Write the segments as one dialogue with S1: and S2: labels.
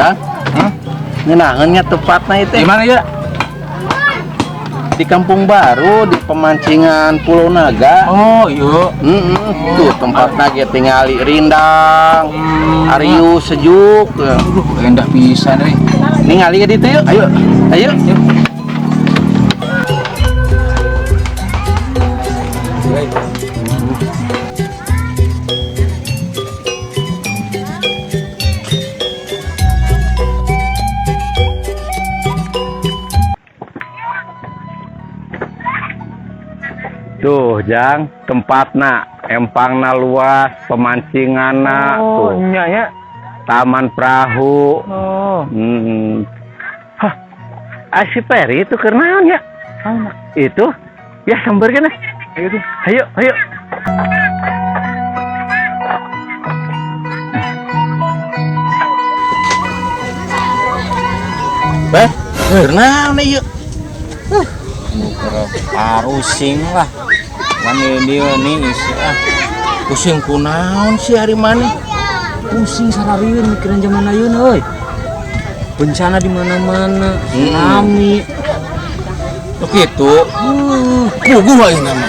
S1: Ya?
S2: Hmm?
S1: Ngeunangeun nya tempatna itu.
S2: Di mana ya?
S1: Di Kampung Baru, di pemancingan Pulau Naga.
S2: Oh, iya.
S1: Tuh tempatna ge tingali rindang, ariu sejuk.
S2: Aduh, endah pisan euy.
S1: Ningali ka ditu yuk.
S2: Ayo.
S1: Ayo. Tuh, Jang, tempatna empangna luas, pemancinganna
S2: Oh,
S1: tuh,
S2: nya ya.
S1: Taman perahu.
S2: Oh.
S1: Hah, ah, si Peri itu keur naon ya? Itu, ya sampeurkeun ah.
S2: Ayo tuh.
S1: Ayo, ayo. Beh, keur naon ieu?
S2: Parusing lah. Mani dia nih isi ah.
S1: Pusing kunaon sih hari mana?
S2: Pusing sararieun mikiran zaman ayeuna euy. Bencana di mana-mana, tsunami.
S1: Oh gitu. Puguh aing nama.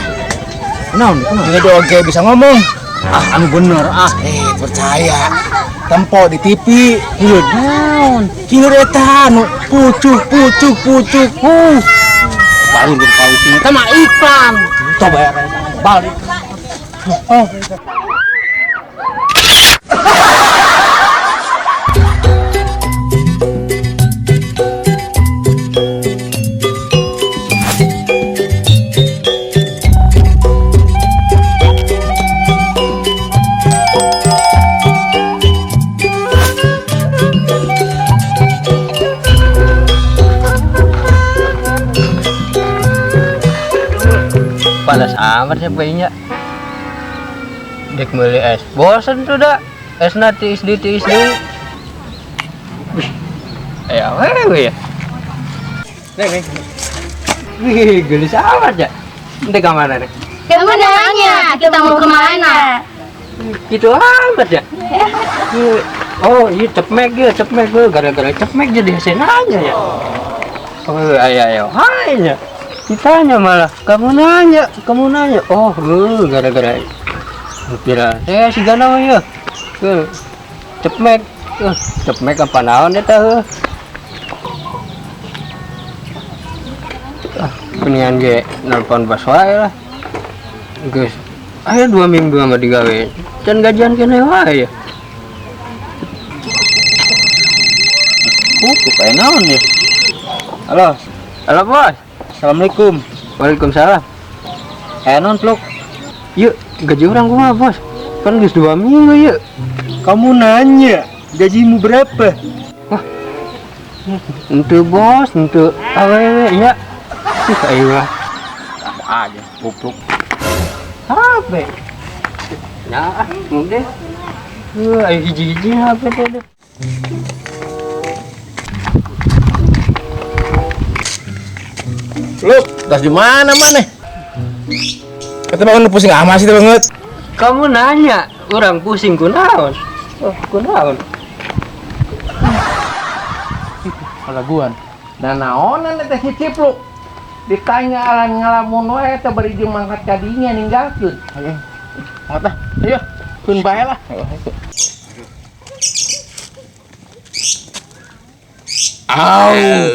S2: Naon, kunaon?
S3: Ini doge bisa ngomong.
S2: Ah, anu bener ah.
S3: Eh, percaya. Tempo di TV.
S2: Ieu naon?
S3: Kieu eta anu pucuk pucuk pucuk.
S1: Baru jeung pausing
S2: Eta mah iklan.
S3: Coba ya balik. Oh.
S4: Panas amat sih kayaknya. Dek beli es. Bosen tuh dah. Es na tiis di tiis di. Wih. Eh, awewe ya. Neng, neng. Wih, gelis amat ya. Nanti ke mana nih?
S5: Kamu nanya, kita mau kemana?
S4: Gitu amat ya. Iya. Oh, iya cepmek ya, cepmek gue. Gara-gara cepmek jadi hasil nanya ya. Oh, ayo, ayo, hai ya. Ditanya malah, kamu nanya, kamu nanya. Oh, gue gara-gara kira saya si gana ya. Ke cepmek, cepmek apa naon eta heuh. Ah, mendingan ge nelpon bos wae lah. Geus, ayo 2 minggu sama digawe. Can gajian keneh wae ya. Kayak naon ya? Halo. Halo, Bos.
S2: Assalamualaikum.
S4: Waalaikumsalam.
S2: Eh, non pluk.
S4: Yuk, gaji orang kumaha, Bos? Kan geus 2 minggu yuk.
S3: Kamu nanya gajimu berapa?
S4: Wah. Ente bos, ente awewe ya. Ih, ayo lah.
S1: Apa aja, goblok.
S4: HP. Nah, udah. Ayo hiji-hiji HP teh deh.
S1: Lu, tas di mana mana?
S3: Kata bangun pusing amat sih banget.
S4: Kamu nanya, orang pusing kunaon? Oh, kunaon?
S1: Laguan. Nah, naonan teh si Cipluk. Ditanya alan ngalamun wae teh bari jeung mangkat kadinya ninggalkeun.
S3: Ayo. Mangkat lah.
S1: Ayo, keun bae lah.
S3: Ayo, ayo. Au.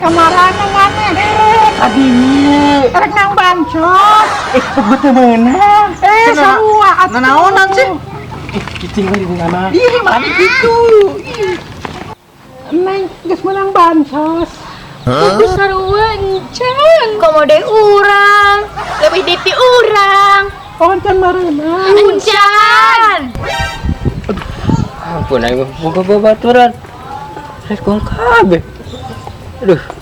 S1: Kamarana maneh? Kadinya. Erek nang bansos. Eh, betul meunang. Eh, sarua atuh.
S3: Nanaonan sih?
S1: Eh, cicing we di mana? Ih, mana gitu. Ih. Neng, geus meunang bansos.
S5: Aku sarua encan. Komo deui urang. Lebih di urang.
S1: Oh, encan mareuna.
S5: Encan.
S4: Ampun aing mah boga babaturan. Rek gol kabeh. Aduh.